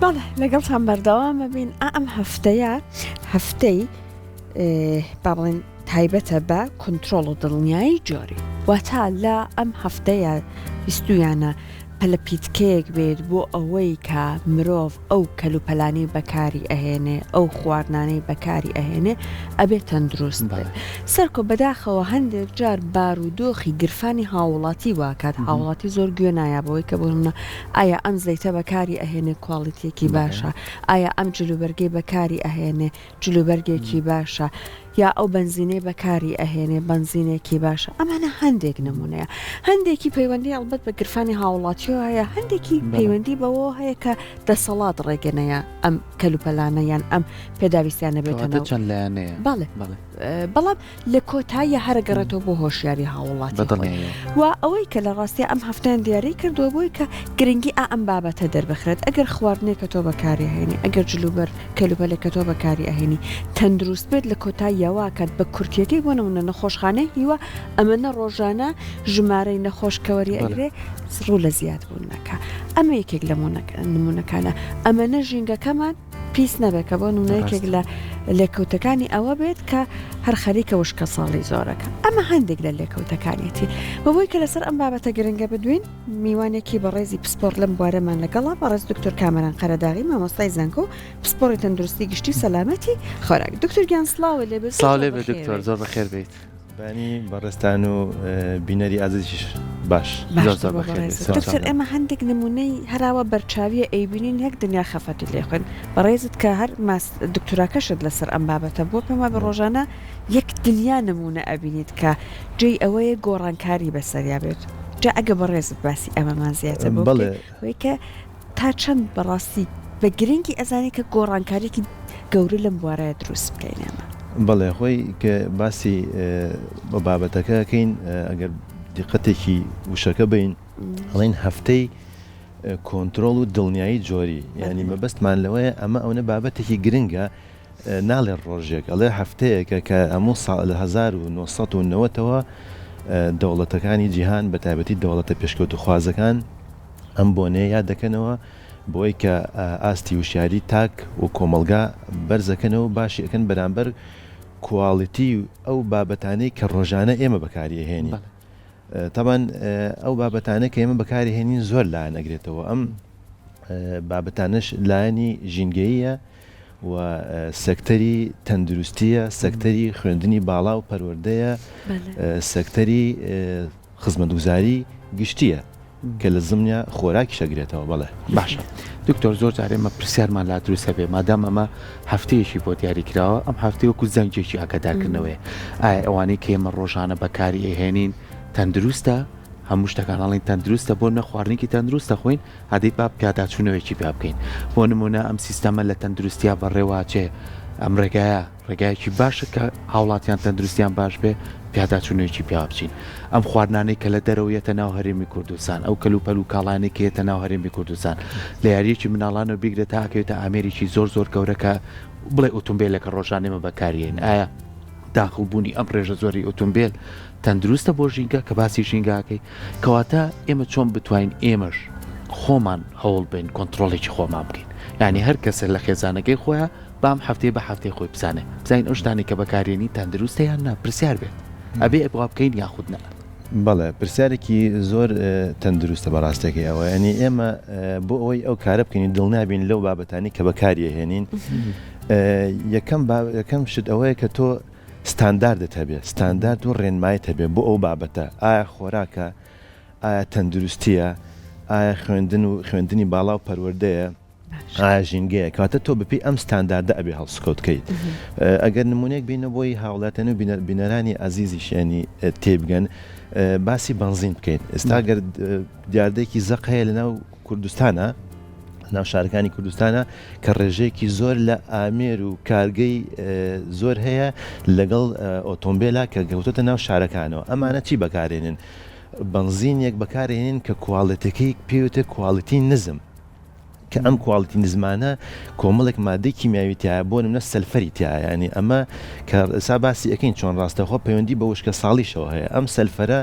بەڵێ لەگەڵتان بەردەوامە بین ئا ئەم هەفتەیە هەفتەی با بڵێن تایبەتە بە کۆنترۆڵ و دڵنیایی جۆری واتا لە ئەم هەفتەیە ویستویانە پەلەپیتکەیەک بێت بۆ ئەوەی کە مرۆڤ ئەو کەلوپەلانەی بەکاری ئەهێنێ ئەو خواردنانەی بەکاری ئەهێنێ ئەبێ تەندروست بێت. سەرکۆ بەداخەوە هەندێک جار بارودۆخی گرفانی هاووڵاتی واکات هاوڵاتی زۆر گوێ نایا بەوەی کە بۆ نمونە ئایا ئەم زەیتە بەکاری ئەهێنێ کواڵیتیەکی باشە ئایا ئەم جلوبەرگەی بەکاری ئەهێنێ جلوبەرگێکی باشە یا ئەو بەنزینەی بەکاری ئەهێنێ بەنزینێکی باشە ئەمانە هەندێک نمونەیە هەندێکی پەیوەندی ئەڵبەت بە گرفانی هاوڵاتیەوە هەیە هەندێکی پەیوەندی بەوە هەیە کە دەسەڵات ڕێگەنەیە ئەم کەلوپەلانە یان ئەم پێداویستیانە بێتە ناو چەند لایەنەیە بەڵێ بەڵام لە کۆتاییا هەر ئەگەڕێتەوە بۆ هۆشیاری هاوڵاتی خۆی و ئەوەی کە لە ڕاستیا ئەم هەفتەیان دیاری کردووە بۆی کە گرنگی ئا ئەم بابەتە دەربخرێت ئەگەر خواردنێک کە تۆ بەکاری ئەهێنی ئەگەر جلوبەرگ کەلوپەلێک کە تۆ بەکاری ئەهێنی تەندروست بێت لە کۆتاییا وا کات بە کورتیەکەی بۆ نمونە نەخۆشخانەی هیوا ئەمەنە ڕۆژانە ژمارەی نەخۆش کەوەری ئەگرێ ڕوو لە زیاد بوون نەکا ئەمە یەکێک لە نمونەکانە ئەمەنە ژینگەکەمان پیس نەبێت کە بۆ نمونە یەکێک لە لێکەوتەکانی ئەوە بێت کە هەر خەریکە وشکەساڵی زۆرەکە ئەمە هەندێک لە لێکەوتەکانیەتی بەبۆی کە لەسەر ئەم بابەتە گرنگە بدوین میوانێکی بەڕێزی پسپۆڕ لەم بوارەمان لەگەڵە بەڕێز دکتۆر کامەران قەرەداغی مامۆستای زانکۆ پسپۆڕی تەندروستی گشتی و سەلامەتی خۆراک دکتۆر گیان سڵاوت لێ بێت سڵاو لێ بێت دکتۆر زۆر بەخێر بێیت. بەیانی بەڕێزتان و بینەری ئازیزیش باش. زۆر زۆر بەخێر بێیت. دکتۆر ئێمە هەندێک نمونەی هەراوە بەرچاویە ئەیبینین یەک دنیا خەفەتی لێ خوێن بەڕێزت کە هەر ماس دکتۆراکەشت لەسەر ئەم بابەتە بووە پێم وابێ ڕۆژانە یەک دنیا نمونە ئەبینیت کە جێی ئەوەیە گۆڕانکاری بەسەریا بێت جا ئەگە بەڕێزت باسی ئەمەمان زیاتر بۆ بکەی ئەوەی کە تا چەند بەڕاستی بە گرنگی ئەزانی کە گۆڕانکاریەکی گەورە لەم بوارەیە دروست بکەین ئێمە؟ بەڵێ خۆی کە باسی بابەتەکە ئەکەین ئەگەر دیقەتێکی وشەکە بین ئەڵێن هەفتەی کۆنترۆڵ و دڵنیایی جۆری یانی مەبەستمان لەوەیە ئەمە ئەونە بابەتێکی گرنگە ناڵێ ڕۆژێک ئەڵێ هەفتەیەکە کە هەموو ساڵ لە 1990 ەوە دەوڵەتەکانی جیهان بە تایبەتی دەوڵەتە پێشکەوتوخوازەکان ئەم بۆنەیە یاد دەکەنەوە بۆی کە ئاستی وشیاری تاک و کۆمەڵگا بەرزەکەنەوە باشی ئەکەن بەرامبەر کواڵیتی ئەو بابەتانەی کە ڕۆژانە ئێمە بەکاری ئەهێنین تەبان ئەو بابەتانە کە ئێمە بەکاری هێنین زۆر لایەن ئەگرێتەوە ئەم بابەتانەش لایەنی ژینگەییە و سێکتەری تەندروستیە سێکتەری خوێندنی باڵا و پەروەردەیە سێکتەری خزمەتگوزاری گشتییە کە لە زمنیا خۆراکیش ئەگرێتەوە بەڵێ. باشە دکتۆر زۆر جار ئێمە پرسیارمان لا دروست هەبێ مادام ئەمە هەفتەیەکی بۆ دیاری کراوە ئەم هەفتەیە وەکو زەنگێکی ئاگادارکردنەوەیە ئایا ئەوانەی کە ئێمە ڕۆژانە بەکاری ئەهێنین تەندروستە هەموو شتەکان ئەڵێن تەندروستە بۆ نە خواردنێکی تەندروست دەخۆین ئەدی با پیاداچوونەوەیەکی پیا بکەین بۆ نمونە ئەم سیستەمە لە تەندروستیا بەڕێوەچێ ئەم ڕێگایە ڕێگایەکی باشە کە هاوڵاتیان تەندروستیان باش بێ پیاداچوونەوەیەکی پیا بچین ئەم خواردنانەی کە لە دەرەوە یەتە ناو هەرێمی کوردستان ئەو کەلوپەل و کاڵایانەی کە یەتە ناو هەرێمی کوردستان لە یاریەکی مناڵانەوە بیگرە تا ئەکەوێتە ئامێرێکی زۆر زۆر گەورە کە بڵێ ئۆتۆمبیلەکە ڕۆژانە ئێمە بەکاریێن ئایا داخڵ بوونی ئەم ڕێژە زۆری ئۆتۆمبیل تەندروستە بۆ ژینگە کە باسی ژینگاکەی کەواتە ئێمە چۆن بتوانین ئێمەش خۆمان هەوڵ بین کۆنتترۆلێکی خۆمان بکەین یعنی هەر کەسە لە خێزانەکەی خۆیان بام هەفتەی بە هەفتەی خۆی بزانێ بزانین ئەو شتانەی کە بەکارێنی تەندروستە یان نا پرسیار بێت ئەبێ وا بکەین یاخود نا. بەڵێ پرسیارێکی زۆر تەندروستە بەڕاستەکەی ئەوە یانی ئێمە بۆ ئەوەی ئەو کارە بکەین دڵنیا بین لەو بابەتانی کە بەکاری ئەهێنین یەکەم یەکەم شت ئەوەیە کە تۆ ستانداردت هەبێ ستاندارد و ڕێنمایت هەبێ بۆ ئەو بابەتە ئایا خۆراکە ئایا تەندروستیە ئایا خوێندن و خوێندنی باڵا و پەروەردەیە ئایا ژینگەیە؟ کەواتە تۆ بەپێی ئەم ستانداردە ئەبێ هەڵسوکەوت کەیت. ئەگەر نمونەیەک بینە بۆی هاوڵاتیان و بینەرانی ئازیزیش یانی تێبگەن باسی بەنزین بکەین ئێستا گەر دیاردەیەکی زەق هەیە لەناو کوردستانە ناو شارەکانی کوردستانە کە ڕێژەیەکی زۆر لە ئامێر و کارگەی زۆر هەیە لەگەڵ ئۆتۆمبیلە کە گەوتۆتە ناو شارەکانەوە ئەمانە چی بەکارێنن بەنزینێک بەکارێنن کە کواڵێتەکەی پێوتە کواڵیتی نزم کە ئەم کواڵیتی نزمانە کۆمەڵێک مادەی کیمیاوی تیایە بۆ نمونە سەلفەری تیایە یانی ئەمە کە ئێستا باسی ئەکەین چۆن ڕاستەخۆ پەیوەندی بە وشکە ساڵیشەوە هەیە ئەم سەلفەرە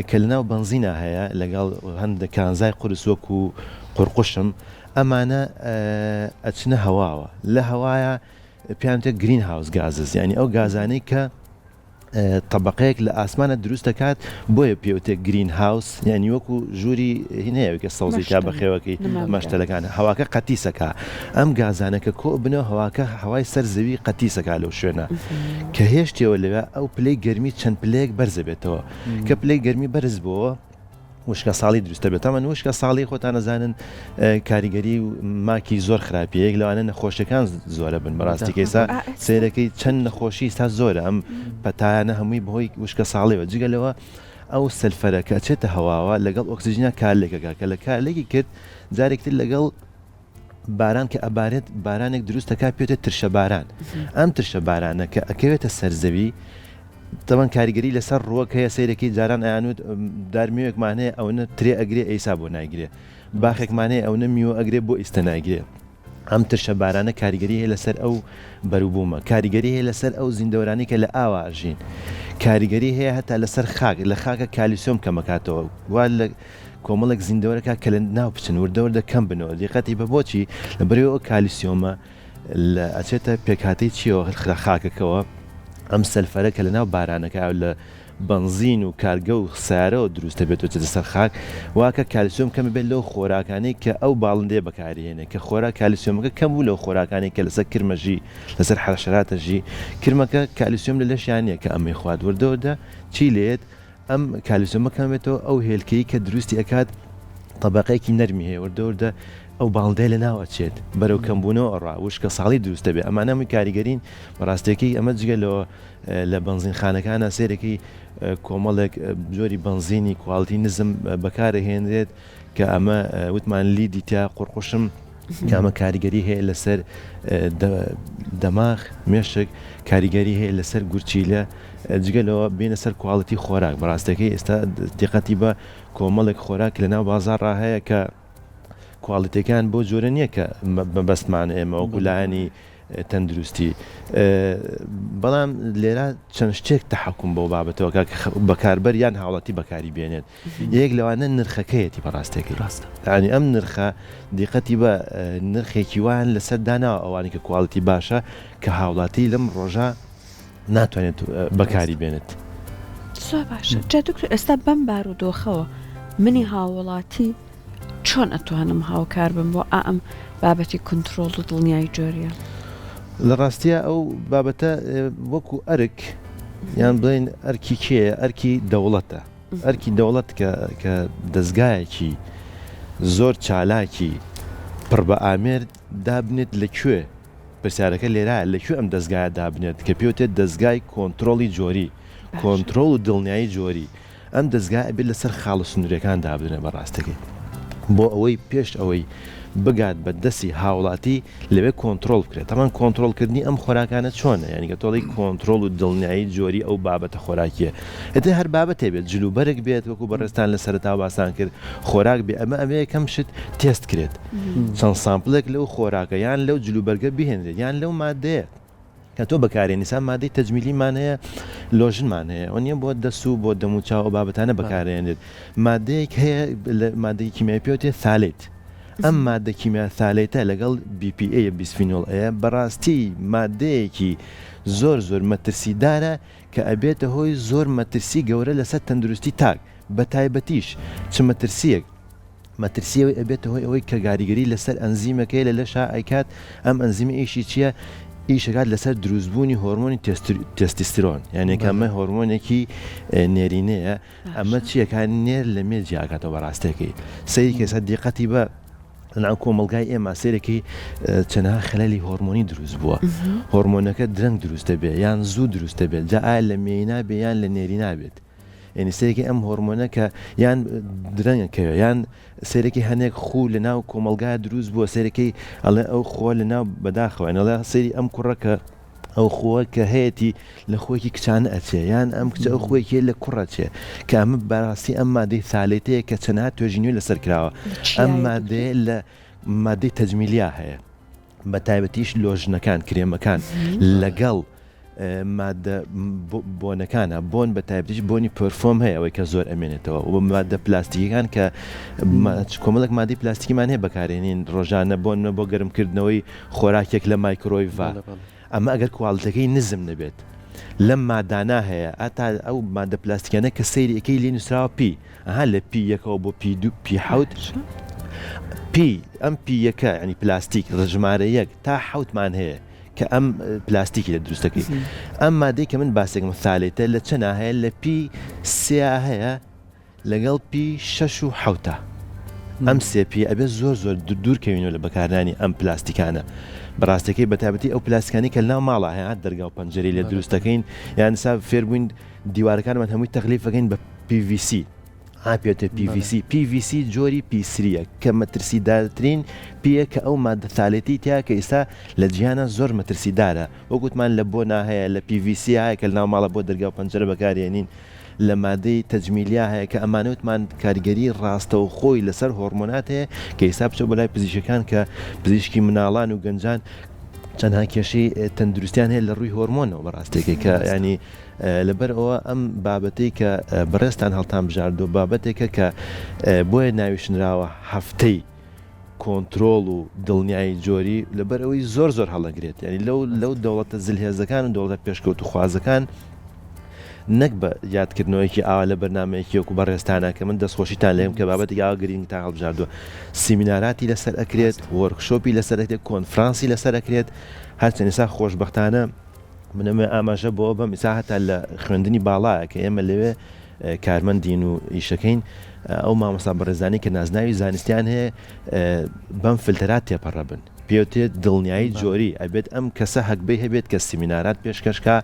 کە لەناو بەنزینا هەیە لەگەڵ هەندێک کانزای قورس وەکو قورقوشم. ئەمانە ئەچنە هەواوە لە هەوایە پێیان وتە greenhouse gases یانی ئەو گازانەی کە تەبەقەیەک لە ئاسمانە دروست دەکات بۆیە پێوتێ greenhouse یعنی وەکو ژووری هینەیە کە سەوزی تا بەخێوەکەی مەشتەلەکان هەواکە قەتیسەکە ئەم گازانە کە کۆ بنەوە هەواکە هەوای سەر زەوی قەتیسەکە لەو شوێنە کە هێشتەوە لەوێ ئەو پلەی گەرمی چەند پلەیەک بەرزە بێتەوە کە پلەی گەرمی بەرز بۆوە وشکە ساڵی دروست دەبێت تەمەن وشکە ساڵی خۆتان ئەزانن کاریگەری و ماکی زۆر خراپی یەک لەوانە نەخۆشیەکان زۆرە بن بەڕاستی کەیسا سێرەکەی چەند نەخۆشی ستا زۆرە ئەم پەتایانە هەمووی بەهۆی وشکە ساڵیەوە جگە لەوە ئەو سەلفەرە کە ئەچێتە هەواوە لەگەڵ ئۆکسجینا کارلێکەکە کە لە کارلێکی کرد جارێکتر لەگەڵ باران کە ئەبارێت بارانێک دروست دەکات پێتە ترشە باران ئەم ترشە بارانە کە ئەکەوێتە سەرزەوی تەبەن کاریگەری لەسەر ڕووەک هەیە سەیرەکەی جاران ئەیانوت دار میوێکمان هەیە ئەونە ترێ ئەگرێ ئەیسا بۆ نایگرێ باخێکمان هەیە ئەونە میوە ئەگرێ بۆ ئیستە نایگرێ ئەم ترشە بارانە کاریگەری هەیە لەسەر ئەو بەروبوومە کاریگەری هەیە لەسەر ئەو زیندەوەرانی کە لە ئاوا ئەژین کاریگەری هەیە هەتا لەسەر خاک لە خاکە کالیسیۆم کەمەکاتەوە وا لە کۆمەڵێک زیندەوەرەکە کە لە ناو بچن وردە وردە کەم بنەوە دیقەتی بە بۆچی لە بەرەوە ئەو کالیسیۆمە لە ئەچێتە پێکهاتەی چیەوە خاکەکەوە ئەم سەلفەرە کە لە ناو بارانەکە لە بەنزین و کارگە و سیارەوە دروست دەبێت و چێتە سەر خاک واکە کالیسیۆم کەم بێت لەو خۆراکانەی کە ئەو باڵندەیە بەکاریهێنێ کە خۆراک کالیسیۆمەکە کەم بوو لەو خۆراکانەی کە لەسەر کرمەژی لەسەر حەشەراتەژی کرمەکە کالیسیۆم لە لەشیان نییە کە ئەمەی خوارد وردە وردە چی لێت ئەم کالیسیۆمە کەم بێتەوە ئەو هێلکەی کە دروستی ئەکات تەبەقەیەکی نەرمی هەیە وردە وردە ئەو باڵندەیە لە ناو ئەچێت بەرەو کەمبوونەوە ئەڕا وشکە ساڵی دروست دەبێت ئەمانە هەمووی کاریگەرین بەڕاستیەکەی ئەمە جگە لەوە لە بەنزینخانەکانە سێرەکەی کۆمەڵێک جۆری بەنزینی کواڵتی نزم بەکارەهێنرێت کە ئەمە وتمان lead ی تیا قوڕقوشم کە ئەمە کاریگەری هەیە لەسەر دەماغ مێشک کاریگەری هەیە لەسەر گورچیلە جگە لەوە بینە سەر کواڵیتی خۆراک بەڕاستەکەی ئێستا دیقەتی بە کۆمەڵێک خۆراک لە ناو بازاڕا هەیە کە کواڵیتەکان بۆ جۆرە نییە کە مەبەستمان ئێمە وەکو لایەنی تەندروستی بەڵام لێرە چەند شتێک تەحەکوم بەو بابەتەوە کە بەکاربەر یان هاوڵاتی بەکاری بێنێت یەک لەوانە نرخەکەیەتی بەڕاستێکی ڕاستە ینی ئەم نرخە دیقەتی بە نرخێکی وان لەسەر داناوە ئەوانی کە کواڵیتی باشە کە هاوڵاتی لەم ڕۆژە ناتوانێت بەکاری بێنێت. زۆر باشە جا دکتۆر ئێستا بەم بارودۆخەوە منی هاوڵاتی چۆن ئەتوانم هاوکار بم بۆ ئائەم بابەتی کونترۆڵ و دڵنیایی جۆریە؟ لە ڕاستیا ئەو بابەتە وەکو ئەرک یان بڵێین ئەرکی کێیە؟ ئەرکی دەوڵەتە. ئەرکی دەوڵەت کە کە دەزگایەکی زۆر چالاکی پڕ بە ئامێر دابنێت لە کوێ؟ پرسیارەکە لێرایە لە کوێ ئەم دەزگایە دابنێت کە پێوتێت دەزگای کۆنترۆڵی جۆری، کۆنترۆڵ و دڵنیایی جۆری. ئەم دەزگایە ئەبێت لەسەر خاڵە سنووریەکان دابنرێت بە ڕاستەکەی بۆ ئەوەی پێش ئەوەی بگات بە دەستی هاوڵاتی لەوێ کۆنترۆڵ بکرێت تەمان کۆنترۆڵکردنی ئەم خۆراکانە چۆنە یانی کە تۆڵی کۆنترۆڵ و دڵنیایی جۆری ئەو بابەتە خۆراکیە ئیتر هەر بابەتێ بێت جلوبەرگ بێت وەکو بەڕێزتان لە سەرەتا باستان کرد خۆراک بێ ئەمە ئەمەیە یەکەم شت تێست کرێت چەند sample ێک لەو خۆراکە یان لەو جلوبەرگە بهێنرێت یان لەو مادەیە کە تۆ بەکارێنی سا مادەی تەجمیلیمان هەیە لۆژنمان هەیە ئەوە نیە بۆ دەست و بۆ دەم و چاو ئەو بابەتانە بەکارێنێت مادەیەک هەیە لە مادەی کیمیای پێوتێ phthalate ئەم مادە کیمیا phthalate ە لەگەڵ BPA bisphenol A بەڕاستی مادەیەکی زۆر زۆر مەترسیدارە کە ئەبێتە هۆی زۆر مەترسی گەورە لەسەر تەندروستی تاک بەتایبەتیش چ مەترسیەک مەترسی ئەوەی ئەبێتە هۆی ئەوەی کە گاریگەری لەسەر ئەنزیمێک هەیە لە لەشا ئەیکات، ئەم ئەنزیمە ئیشی چییە؟ ئیشەکات لەسەر دروستبوونی هۆرمۆنی تێستیسترۆن یانێ کە ئەمە هۆرمۆنێکی نێرینەیە ئەمە چیەکە نێر لە مێ جیاکاتەوە بەڕاستەکەی سەیری کەسە دیقەتی بە لەناو کۆمەڵگای ئێمە سێرەکی چەنەها خەلەلی هۆرمۆنی دروست بووە هۆرمۆنەکە درەنگ دروست دەبێت یان زوو دروست دەبێت جا ئایا لە مێینا بێ یان لە نێرینا بێت یعنی سەیرەکی ئەم هۆرمۆنە کە یان درەنگە کەوێ یان سەیرەکی هەنێک خوو لە ناو کۆمەڵگا دروست بووە سەیرەکەی ئەڵێ ئەو خۆ لە ناو بەداخەوە ئەڵێ سەیری ئەم کوڕە کە ئەو خۆ کە هەیەی لە خۆیکی کچانە ئەچێ یان ئەم کچە ئەو خۆیکی لە کوڕە چێ کە ئەمە بەڕاستی ئەم مادەی phthalate ەیە کە چەندها توێژینەوەی لەسەر کراوە ئەم مادەیە لە مادەی تەجمیلیا هەیە بە تایبەتیش لۆژنەکان کرێمەکان لەگەڵ. مادە بۆنەکانە بۆن بە تایبەتیش بۆنی perfume هەیە ئەوەی کە زۆر ئەمێنێتەوە و مادە پلاستیکەکان کە کۆمەڵێک مادەی پلاستیکیمان هەیە بەکارێنین ڕۆژانە بۆن بۆ گەرمکردنەوەی خۆراکێک لە مایکرۆیڤا ئەمە ئەگەر کواڵیتەکەی نزم نەبێت لەم مادانە هەیە ئەتا ئەو مادە پلاستیکانە کە سەیری ئەکەی لێ نووسراوە P ئەها لە P یەکەوە بۆ P دوو P حەوت P ئەم P یەکە ینی پلاستیک ژمارە یەک تا حەوتمان هەیە کە ئەم پلاستیکی لە دروستەکەی ئەم مادەی کە من باسێکم phthalate ە لە چەنا هەیە لە P سیا هەیە لەگەڵ P شەش و حەوتا ئەم سێ P ئەبێ زۆر زۆر دوور کەوینەوە لە بەکارنانی ئەم پلاستیکانە بەڕاستەکەی بەتابەتی ئەو پلاستیکانی کە لەناو ماڵا هەیە دەرگا و پەنجەرەی لێ دروست دەکەین یان سا فێربووین دیوارەکانمان هەمووی تەغلیفەکەین بە PVC ها پێتە PVC PVC جۆری P three یە کە مەترسیدارترین P یە کە ئەو مادە phthalate ی تیا کە ئیستا لە جیهانا زۆر مەترسیدارە وەک وتمان لە بۆنا هەیە لە PVC هەیە کە لەناو ماڵە بۆ دەرگا و پەنجەرە بەکارێنین لە مادەی تەجمیلیا هەیە کە ئەمانە وتمان کاریگەری ڕاستەوخۆی لەسەر هۆڕمۆنات هەیە کە ئیستا بچۆ بۆ لای پزیشکەکان کە پزیشکی مناڵان و گەنجان چەندها کێشەی تەندروستیان هەیە لە ڕووی هۆرمۆنەوە بەڕاستێکی کە ینی لەبەر ئەوە ئەم بابەتەی کە بەڕێزتان هەڵتان بژاردووە بابەتێکە کە بۆیە ناویشنراوە هەفتەی کۆنترۆڵ و دڵنیایی جۆری لەبەر ئەوەی زۆر زۆر هەڵەگرێت یعنی لەو لەو دەوڵەتە زلهێزەکان و دەوڵەتە پێشکەوتوخوازەکان نەک بە یادکردنەوەیەکی ئاوا لە بەرنمەیەکی وەکو بەڕێزتانە کە من دەستخۆشیتان لێم کە بابەتێکی ئاوا گرنگتان هەڵبژاردووە سیمیناراتی لەسەر ئەکرێت workshop ی لەسەر ئەکرێت کۆنفرانسی لەسەر ئەکرێت هەرچەند ئێستا خۆشبەختانە من ئەمەوێ ئاماژە بەوە بەم ئیسا هەتا لە خوێندنی باڵایە کە ئێمە لەوێ کارمەندین و ئیشەکەین ئەو مامۆستا بەڕێزانی کە نازناوی زانستیان هەیە بەم فلتەرات تێپەڕە بن پێوتێت دڵنیایی جۆری ئەبێت ئەم کەسە هەگبەی هەبێت کە سیمینارات پێشکەشکا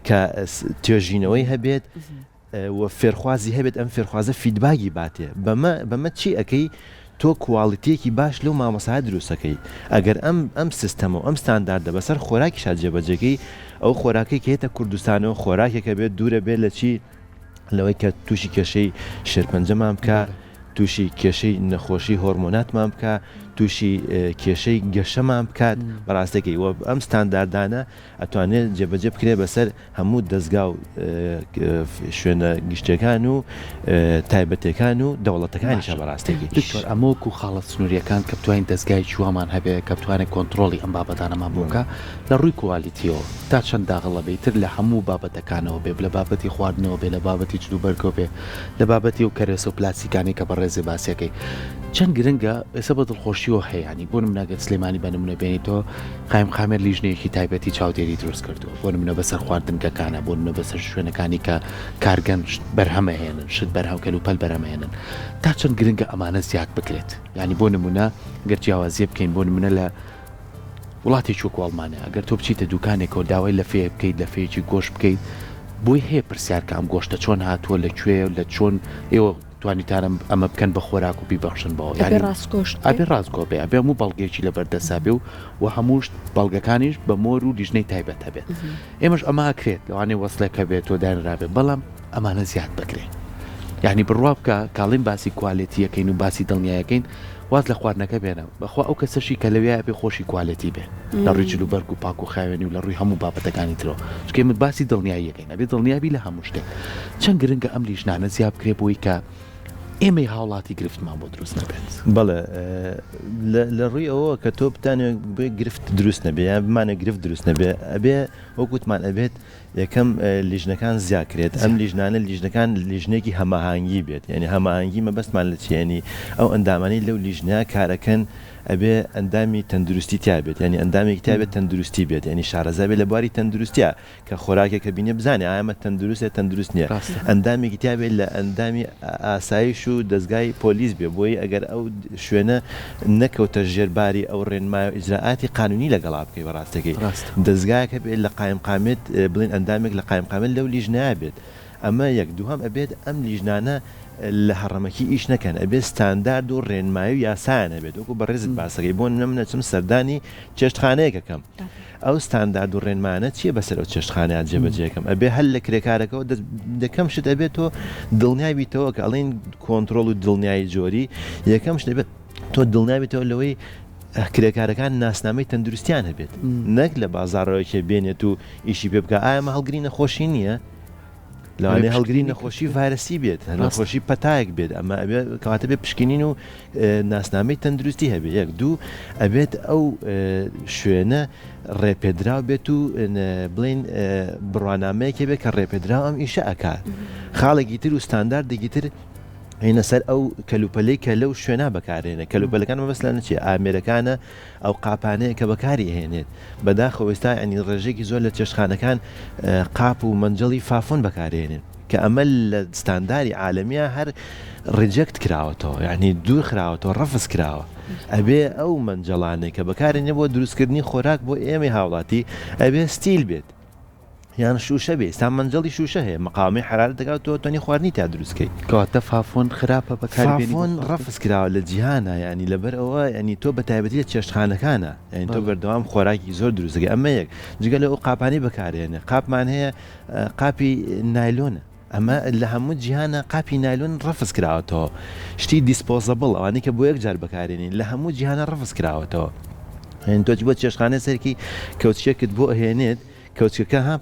کە توێژینەوەی هەبێت و فێرخوازی هەبێت ئەم فێرخوازە feedback ی باتێ بەمە بەمە چی ئەکەی تۆ quality یەکی باش لەو مامۆستایە دروست ئەکەی ئەگەر ئەم ئەم سیستەمە و ئەم ستانداردە بەسەر خۆراکیشا جێبەجێکەی ئەو خۆراکەی کە یەتە کوردستانەوە خۆراکێکە بێت دوورە بێت لە چی لەوەی کە تووشی کێشەی شێرپەنجەمان بکە تووشی کێشەی نەخۆشی هۆرمۆناتمان بکە تووشی کێشەی گەشەمان بکات بەڕاستەکەی و ئەم ستانداردانە ئەتوانێت جێبەجێ بکرێت بەسەر هەموو دەزگا و شوێنە گشتیەکان و تایبەتەکان و دەوڵەتەکانیشە بەڕاستێکی. دکتۆر ئەمە وەکو خاڵە سنووریەکان کە بتوانین دەزگایەکی وامان هەبێ کە بتوانێت کۆنتڕۆڵی ئەم بابەتانەمان بۆ بکا لە ڕووی quality یەوە تا چەند داغڵە بێ ئیتر لە هەموو بابەتەکانەوە بێ لە بابەتی خواردنەوە بێ لە بابەتی جلوبەرگەوە بێ لە بابەتی ئەو کەرەسە و پلاستیکانەی کە بەڕێزێ باسیەکەی چەند گرنگە ئێستا بە دڵخۆشیەوە هەیە یانی بۆ نمونە گەر سلێمانی بە نمونە بێنیتەوە قایمقامیەت لیژنەیەکی تایبەتی چاودێری دروست کردووە بۆ نمونە بەسەر خواردنگەکانە بۆ نمونە بەسەر شوێنەکانی کە کارگەن شت بەرهەمەهێنن شت بەرهەم کەلوپەل بەرهەمەهێنن تا چەند گرنگە ئەمانە زیاد بکرێت یانی بۆ نمونە گەر جیاوازیە بکەین بۆ نمونە لە وڵاتێکی وەکو ئەڵمانیا ئەگەر تۆ بچیتە دوکانێکەوە داوای لەفەیەک بکەیت لەفەیەکی گۆشت بکەیت بۆی هەیە پرسیار کە ئەم گۆشتە چۆن هاتووە لە کوێ لە چۆن ئێوە توانیتانە ئەمە بکەن بە خۆراک و بیبەخشن بەوە ئەبێ یانی ڕاستگۆشت بێ. ئەبێ ڕاستگۆ بێ ئەبێ هەموو بەڵگەیەکی لەبەر دەستا بێ و و هەمووش بەڵگەکانیش بە مۆر و لیژنەی تایبەت هەبێت ئێمەش ئەمە ئەکرێت لەوانەیە وەسڵێک هەبێت تۆ دانرابێ بەڵام ئەمانە زیاد بکرێ یانی بڕوا بکە کاڵین باسی quality یەکەین و باسی دڵنیایەکەین واز لە خواردنەکە بێنە بەخوا ئەو کەسەشی کە لەوێ ئەبێ خۆشی quality بێ لە ڕووی جل و بەرگ و پاک و خاوێنی و لە ڕووی هەموو بابەتەکانی ترەوە چونکە ئێمە باسی دڵنیاییەکەین ئەبێ دڵنیابی لە هەموو شتێک چەند گرنگە ئەم لیژنانە زیا بکرێ بۆی کە ئێمەی هاوڵاتی گرفتمان بۆ دروست نەبێت. بەڵێ لە ڕووی ئەوەوە کە تۆ بتانەوێت بۆی گرفت دروست نەبێ یان بمانەوێت گرفت دروست نەبێ ئەبێ وەک وتمان ئەبێت یەکەم لیژنەکان زیاکرێت ئەم لیژنانە لیژنەکان لیژنێکی هەماهانگی بێت یعنی هەماهەنگی مەبەستمان لە چیە یعنی ئەو ئەندامانەی لەو لیژنە کارەکەن ئەبێ ئەندامی تەندروستی تیا بێت یعنی ئەندامێکی تیا بێت تەندروستی بێت یعنی شارەزا بێت لە بواری تەندروستیا کە خۆراکێکە بینێ بزانێ ئایا ئەمە تەندروستە تەندروست نییە ئەندامێکی تیا بێت لە ئەندامی ئاسایش و دەزگای پۆلیس بێ بۆی ئەگەر ئەو شوێنە نەکەوتە ژێر باری ئەو ڕێنمای و ئیجرائاتی قانونی لەگەڵا بکەی بەڕاستەکەی دەزگایەک هەبێت لە قایمقامیەت بڵێن ئەندامێک لە قایمقامیەت لەو لیژنەیە بێت ئەمە یەک دووهەم ئەبێت ئەم لیژنانە لە هەڕەمەکی ئیش نەکەن ئەبێت ستاندارد و ڕێنمایی و یاسایان هەبێت وەکو بەڕێزت باسەکەی بۆ نمونە من ئەچم سەردانی چێشتخانەیەک ئەکەم ئەو ستاندارد و ڕێنمانە چیە بەسەر ئەو چێشتخانەیە جێبەجێکەم ئەبێ هەر لە کرێکارەکەەوە دەست یەکەم شت ئەبێت تۆ دڵنیای بیتەوە کە ئەڵێن کۆنترۆڵ و دڵنیایی جۆری یەکەم شت ئەبێت تۆ دڵنیا بیتەوە لەوەی. کرێکارەکان ناسنامەی تەندروستیان هەبێت نەک لە بازاڕەوەکێ بێنێت و ئیشی پێ بکە ئایا مە هەڵگری نەخۆشی نییە؟ لەوانەیە هەڵگری نەخۆشی ڤایرەسی بێت نەخۆشی پەتایەک بێت ئەمە ئەبێ کەواتە بێ پشکنین و ناسنامەی تەندروستی هەبێ یەک دوو ئەبێت ئەو شوێنە ڕێپێدراو بێت و بڵین بڕوانامەیەکێ بێت کە ڕێپێدراو ئەم ئیشە ئەکات خاڵێکی تر و ستانداردێکی تر هێنە سەر ئەو کەلوپەلەی کە لەو شوێنە بەکارێنە کەلوپەلەکان مەبەست لە چیە ئامێرەکانە ئەو قاپانەیە کە بەکاری ئەهێنێت بەداخەوە ئێستا یانی ڕێژەیەکی زۆر لە چێشتخانەکان قاپ و مەنجەڵی فافۆن بەکارێنن کە ئەمە لە ستانداری عالەمیە هەر reject کراوەتەوە یعنی دوور خراوەتەوە ڕەفز کراوە ئەبێ ئەو مەنجەڵانەی کە بەکارێنێ بۆ دروستکردنی خۆراک بۆ ئێمەی هاوڵاتی ئەبێ ستیل بێت یان شوشە بێ ئێستا مەنجەڵی شوشە هەیە مقاومەی حەرارەت دەکات تۆ ئەتوانی خواردنی تیا دروست کەی. کەواتە فافۆن خراپە بەکار بێنی بۆ فافۆن خواردن؟ ڕەفز کراوە لە جیهانا یانی لەبەر ئەوە یانی تۆ بە تایبەتی لە چێشتخانەکانا یانی تۆ بەڵێ. بەردەوام خۆراکی زۆر دروست دەکەی ئەمە یەک جگە لەو قاپانەی بەکارێنێ قاپمان هەیە قاپی نایلۆنە ئەمە لە هەموو جیهانا قاپی نایلۆن ڕەفز کراوەتەوە شتی disposable ئەوانەی کە بۆ یەک جار بەکارێنین لە هەموو جیهانا ڕەفز کراوەتەوە یانی تۆ بۆ چێشتخانەی سەرکی کەوچکێکت بۆ ئەهێنێت کەوچکەکە ها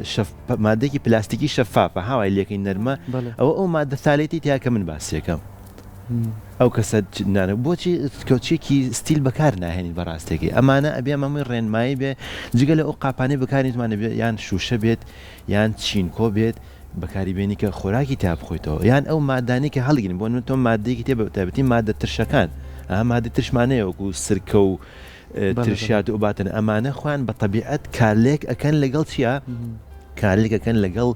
شەف مادەیەکی پلاستیکی شەفافە ها وای لێکەی نەرمە ئەوە ئەو مادە phthalate ی تیا کە من باسیەکەم ئەو کەسە نانە بۆچی کەوچێکی ستیل بەکار ناهێنین بەڕاستێکی ئەمانە ئەبێ ئەمەمووی ڕێنمایی بێ جگە لە ئەو قاپانەی بەکاری بێ یان شوشە بێت یان چینکۆ بێت بەکاری بێنی کە خۆراکی تیا بخۆیتەوە یان ئەو مادانەی کە هەڵگرین بۆ نمونە تۆ مادەیەکی تێ بە تایبەتی مادە ترشەکان ئەها مادە ترشمانەیە وەکو سرکە و ترشیات و باتن ئەمانە خۆیان بە تەبیعەت کارلێک ئەکەن لەگەڵ چیا کارلێک ئەکەن لەگەڵ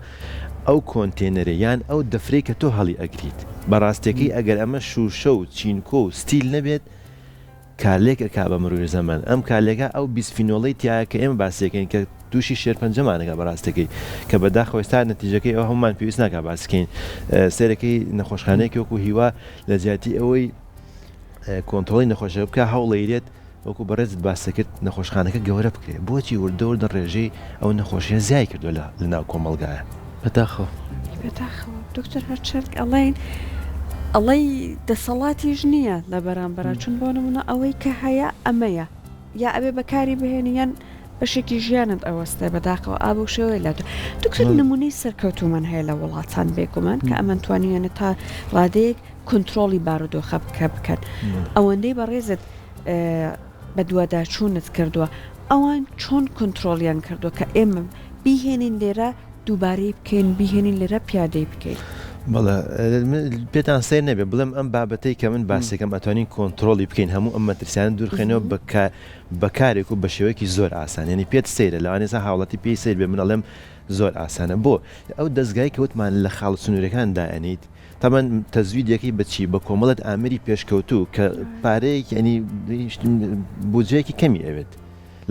ئەو کۆنتێنەرە یان ئەو دەفرەی کە تۆ هەڵی ئەگریت بەڕاستەکەی ئەگەر ئەمە شوشە و چینکۆ و ستیل نەبێت کارلێک ئەکا بە مروری زەمەن ئەم کارلێکە ئەو بیسفینۆڵەی تیایە کە ئێمە باسی ئەکەین کە تووشی شێرپەنجەمان ئەکا بەڕاستەکەی کە بەداخەوە ئێستا نەتیجەکەی ئەوە هەموومان پێویست ناکا باسی کەین سەیرەکەی نەخۆشخانەیەکی وەکو هیوا لە جیاتی ئەوەی کۆنترۆڵی نەخۆشەکە بکا هەوڵەیرێت وەکو بەڕێزت باست کرد نەخۆشخانەکە گەورە بکرێت بۆچی وردە وردە ڕێژەی ئەو نەخۆشیە زیای کردوە لە لەناو کۆمەڵگایە. بەداخەوە. بەداخەوە دکتۆر هەرچەند ئەڵێین ئەڵێی دەسەڵاتیش نییە لە بەرامبەرا چون بۆ نمونە ئەوەی کە هەیە ئەمەیە یا ئەبێ بەکاری بهێنی یان بەشێکی ژیانت ئەوەستێ بەداخەوە ئا بەو شێوەیە لە دکتۆر نمونەی سەرکەوتوومان هەیە لە وڵاتان بێگومان کە ئەمەن توانیویانە تا ڕادەیەک کۆنترۆڵی بارودۆخە بکە بکەن ئەوەندەی بەڕێزت بەدواداچوونت کردووە ئەوان چۆن کۆنترۆڵیان کردووە کە ئێمە بیهێنین لێرە دووبارەی بکەین بیهێنین لێرە پیادەی بکەین؟ بەڵێ پێتان سەیر نەبێ بڵێم ئەم بابەتەی کە من باسێکم ئەتوانین کۆنترۆڵی بکەین هەموو ئەم مەترسیانە دوورخێنەوە بە کارێک و بە شێوەیەکی زۆر ئاسان یعنی پێت سەیرە لەوانەیە ئێستا هاوڵاتی پێی سەیر بێ من ئەڵێم زۆر ئاسانە بۆ ئەو دەزگای کە وتمان لە خاڵە سنوورەکان دائەنیت تەبعەن تەزویدەکەی بە چی بە کۆمەڵێک ئامێری پێشکەوتوو کە پارەیەکی یانی بودجەیەکی کەمی ئەوێت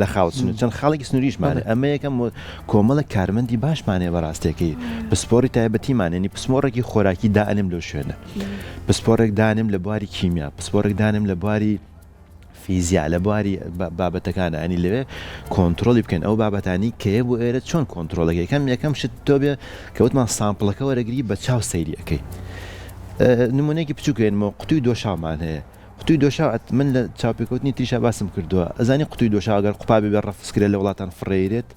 لە خاڵ سنوور چەند خاڵێکی سنووریشمان ئەمە یەکەم کۆمەڵێک کارمەندی باشمان هەیە بەڕاستەکەی پسپۆڕی تایبەتیمان یانی پسپۆڕێکی خۆراکی دائەنێم لەو شوێنە پسپۆڕێک دانێم لە بواری کیمیا پسپۆڕێک دانێم لە بواری فیزیا لە بواری بابەتەکانە ینی لەوێ کۆنترۆلی بکەن ئەو بابەتانی کەیە بۆ ئێرە چۆن کۆنترۆلەکە یەکەم یەکەم شت تۆ بێ کەوتمان sample ەکە وەرەگری بە چاو سەیری ئەەکەی نمونەیەکی بچووکێنمەوە قوتوی دۆشاومان هەیە قوتوی دۆشاو من لە چاوپێکەوتنی تریشا باسم کردووە ئەزانی قوتوی دۆشاو گەر قوپابێ بێ ڕەفز کرێ لە وڵاتان فڕێیرێت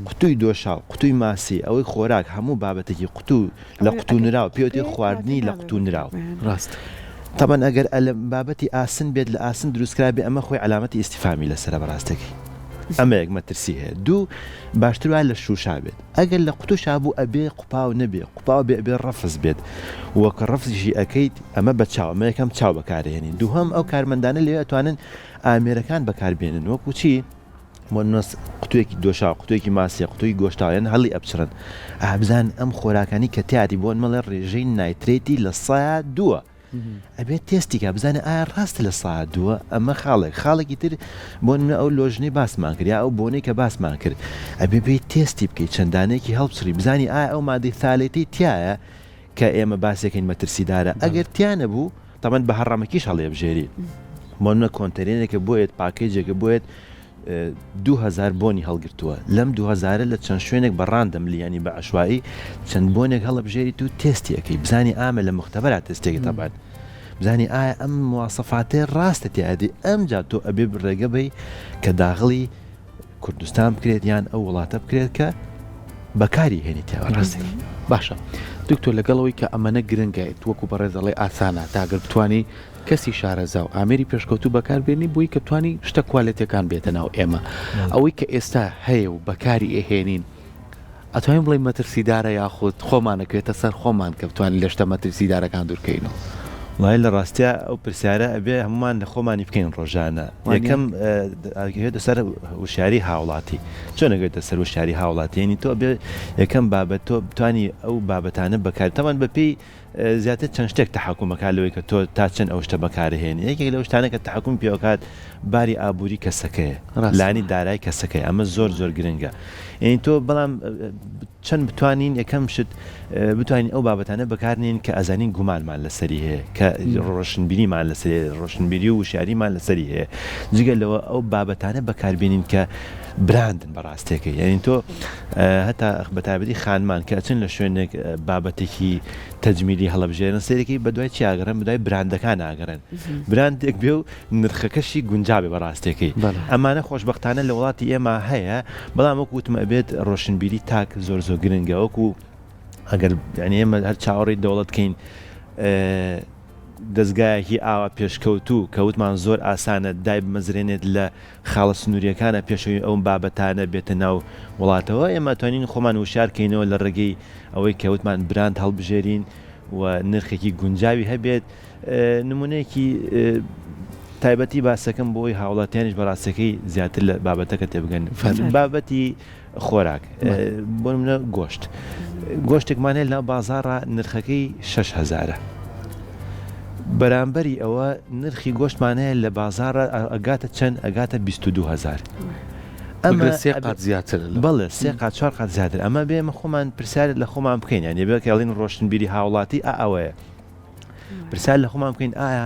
قوتوی دۆشاو، قوتوی ماسی، ئەوەی خۆراک، هەموو بابەتێکی قوتو لە قوتو نراو، پێوتێ خواردنی لە قوتو نراو. ڕاستە. تەبعەن ئەگەر ئەلە بابەتی ئاسن بێت لە ئاسن دروست کرابێ ئەمە خۆی عەلامەتی ئیستیفامی لەسەرە بەڕاستەکەی. ئەمە یەک مەترسی هەیە. دوو، باشتر وایە لە شوشا بێت. ئەگەر لە قوتوشا بوو ئەبێ قوپاو نەبێ، قوپاو بێ ئەبێ ڕەفز بێت و کە ڕەفزیشی ئەکەیت ئەمە بە چاو، ئەمە یەکەم چاو بەکارئەهێنین. دووهەم ئەو کارمەندانە لەوێ ئەتوانن ئامێرەکان بەکاربێنن وەکو چی؟ بۆ نمونە قوتوێکی دۆشاو قوتوێکی ماسیە قوتوی گۆشتاو یان هەڵی ئەپچڕن ئا بزان ئەم خۆراکانی کە تیاتی بۆ نمونە ڕێژەی nitrate ی لە سەیا دووە ئەبێت تێستی کا بزانێ ئایا ڕاستە لە سەیا دووە ئەمە خاڵێک خاڵێکی تر بۆ نمونە ئەو لۆژنەی باسمان کرد یا ئەو بۆنەی کە باسمان کرد ئەبێ بێی تێستی بکەی چەند دانەیەکی هەڵبچڕی بزانی ئایا ئەو مادەی phthalate ەی تیایە کە ئێمە باسێکەین مەترسیدارە ئەگەر تیا نەبوو تەبعەن بە هەڕەمەکیش هەڵیەبژێری بۆ نمونە کۆنتێنەرێکە بۆیەت package ێکە بۆیەت 2000 بۆنی هەڵگرتووە لەم 2000 لە چەند شوێنێک بە randomly ینی بە عشوایی چەند بۆنێک هەڵەبژێریت و تێستی ئەەکەی بزانی ئامە لە مختبەرا تێستێکی تەبعەن. بزانی ئایا ئەم مواسەفاتەی ڕاستە تیادی ئەمجا تۆ ئەبێ ڕێگە بەی کە داغڵی کوردستان بکرێت یان ئەو وڵاتە بکرێت کە بەکاری هێنی تیا ڕاستی. باشە دکتۆر لەگەڵ ئەوەی کە ئەمەنە گرنگە وەکو بەڕێز ئەڵێ ئاسانە تا گەر بتوانی کەسی شارەزا و ئامێری پێشکەوتوو بەکار بێنی بۆی کە بتوانی شتە کوالێتیەکان بێتە ناو ئێمە ئەوەی کە ئێستا هەیە و بەکاری ئەهێنین ئەتوانین بڵێین مەترسیدارە یاخود خۆمان ئەکەوێتە سەر خۆمان کە بتوانین لە شتە مەترسیدارەکان دوورکەینەوە؟ وەڵایی لە ڕاستیا ئەو پرسیارە ئەبێ هەموومان لە خۆمانی بکەین ڕۆژانە. یەکەم ئەکەوێتە سەر وشیاری هاوڵاتی. چۆن ئەکەوێتە سەر وشیاری هاوڵاتی؟ یانی تۆ ئەبێ یەکەم بابەت تۆ بتوانی ئەو بابەتانە بەکار تەبعەن بەپێی زیاتر چەند شتێک تەحەکوم ئەکات لەوەی کە تۆ تا چەند ئەو شتە بەکارئەهێنی. یەکێک لەو شتانە کە تەحەکومی پێ ئەکات باری ئابووری کەسەکەیە، لانی دارای کەسەکەیە، ئەمە زۆر زۆر گرنگە. یانی تۆ بەڵام چەند بتوانین یەکەم شت بتوانین ئەو بابەتانە بەکارنێین کە ئەزانین گومانمان لەسەری هەیە، کە ڕۆشنبیریمان لەسەری هەیە، ڕۆشنبیری و وشیاریمان لەسەری هەیە. جگە لەوە ئەو بابەتانە بەکاربێنین کە براندن بە ڕاستیەکەی. یانی تۆ هەتا بەتایبەتی خانمان کە ئەچن لە شوێنێک بابەتێکی تەجمیلی هەڵەبژێرن سەیرەکەی بەدوای چی ئاگەڕێن بەدوای براندەکان ئاگەڕێن براندێک بێ و نرخەکەشی گونجاوێ بە ڕاستیەکەی ئەمانە خۆشبەختانە لە وڵاتی ئێمە هەیە بەڵام وەکو وتم ئەبێت ڕۆشنبیری تاک زۆر زۆر گرنگە وەکو ئەگەر یعنی ئێمە هەر چاوەڕێی دەوڵەت کەین دەزگایەکی ئاوا پێشکەوتوو کە وتمان زۆر ئاسانە دایبمەزرێنێت لە خاڵە سنوورییەکانە پێش ئەوەی ئەو بابەتانە بێتە ناو وڵاتەوە، ئێمە ئەتوانین خۆمان وشیار کەینەوە لە ڕێگەی ئەوەی کە وتمان براند هەڵبژێرین و نرخێکی گونجاوی هەبێت. نمونەیەکی تایبەتی باسەکەم بۆ ئەوەی هاوڵاتیانیش بە ڕاستیەکەی زیاتر لە بابەتەکە تێبگەن. بابەتی خۆراک بۆ نمونە گۆشت گۆشتێکمان هەیە لەناو بازاڕا نرخەکەی شەش هەزارە بەرامبەری ئەوە نرخی گۆشتمان هەیە لە بازاڕا ئەگاتە چەند ئەگاتە 22 هەزار ئەمە سێ قات زیاتر بەڵێ سێ قات چوار قات زیاتر ئەمە بێ ئێمە خۆمان پرسیار لە خۆمان بکەین یانی بێ کە ئەڵێن ڕۆشنبیری هاوڵاتی ئا ئەوەیە پرسیار لە خۆمان بکەین ئایا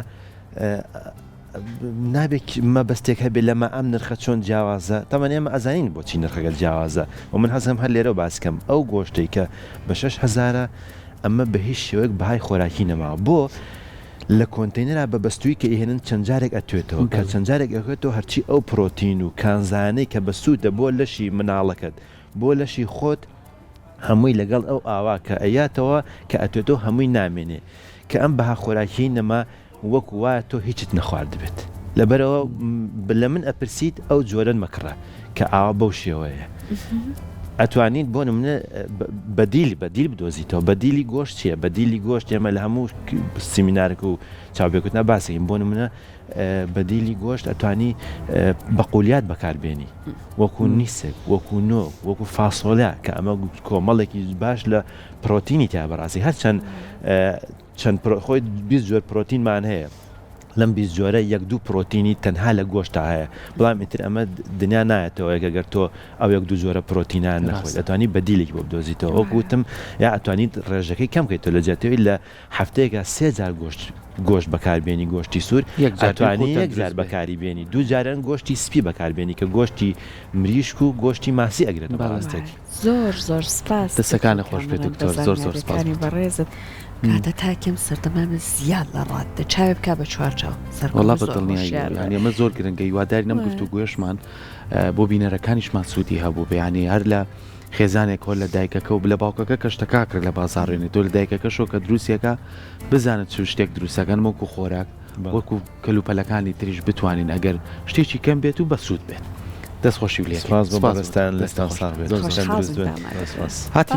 نابێت مەبەستێک هەبێت لەمە ئەم نرخە چۆن جیاوازە تەمان ئێمە ئەزانین بۆچی نرخەکە جیاوازە و من حەزم هەر لێرە باسکەم ئەو گۆشتەی کە بە 6 هەزارە ئەمە بە هیچ شێوەیەک بەهای خۆراکی نەماوە بۆ لە کۆنتەینەرا بە بەستووی کە ئیهێنن چەند جارێک ئەتوێتەوە کە چەند جارێک ئەتوێتەوە هەرچی ئەو پرۆتین و کانزایانەی کە بەسوودە بۆ لەشی مناڵەکەت بۆ لەشی خۆت هەمووی لەگەڵ ئەو ئاوا کە ئەیاتەوە کە ئەتوێتەوە هەمووی نامێنێ کە ئەم بەها خۆراکیەی نەما وەکو وایە تۆ هیچت نەخواردبێت لەبەرئەوە لە من ئەپرسیت ئەو جۆرەت مەکڕە کە ئاوا بەو شێوەیە ئەتوانیت بۆ نمونە بەدیل بەدیل بدۆزیتەوە بەدیلی گۆشت چییە بەدیلی گۆشت ئێمە لە هەموو سیمینارێک و چاوپێکوتنا باسەکەین بۆ نمونە بەدیلی گۆشت ئەتوانی بەقولیات بەکاربێنی وەکو نیسک وەکو نۆک وەکو فاسۆلیا کە ئەمە کۆمەڵێکی باش لە پرۆتینی تیا بەڕاستی هەرچەند چەند خۆی 20 جۆر پرۆتینمان هەیە لەم 20 جۆرە یەک دوو پرۆتینی تەنها لە گۆشتا هەیە بەڵام ئیتر ئەمە دنیا نایەتەوە گەر تۆ ئەو یەک دوو جۆرە پرۆتینان نەخۆیت ئەتوانی بەدیلێکی بۆ بدۆزیتەوە وەکو وتم یا ئەتوانیت ڕێژەکەی کەم کەیتەوە لە جیاتەوەی لە هەفتەیەکا سێ جار گۆشت گۆشت بەکار بێنی گۆشتی سوور یەک جار بێ ئەتوانی خۆ یەک جار تەندروست بێ. بەکاری بێنی دوو جاران گۆشتی سپی بەکار بێنی کە گۆشتی مریشک و گۆشتی ماسی ئەگرێتەوە بەڵێ. بەڕاستێکی. زۆر زۆر سپاس دکتۆر دەسەکانت خۆش بێ کامەران بە دکتۆر زۆر زۆر سپاس زانیاریەکانی بۆ تۆ. بەڕێزت کاتە تاکێم سەردەمامە زیاد لە ڕاددە چاوێ بکا بە چوار چاو وەڵا سەرکەوتوو بە زۆر دڵنیاییەوە هۆشیار بێ. یانی ئەمە زۆر گرنگە هیوادارین ئەم وایە. گفتوگۆیەشمان بۆ بینەرەکانیشمان سوودی هەبووبێ یانی هەر لە خێزانێک هۆ لە دایکەکە و لە باوکەکە کە شتەکە ئەکڕێ لە بازاڕێنێ تۆ لە دایکەکەشەوە کە دروستیەکە بزانە چ شتێک دروستەکەن وەکو خۆراک وەکو کەلوپەلەکانی تریش بتوانین ئەگەر شتێکی کەم بێت و بەسوود بێت دەست خۆشی لێ سپاس بۆ بەڕێزتان لەشتان ساغ بێت زۆر زۆر تەندروست خۆشحاڵم بن تامادە سپاس. هاتینە.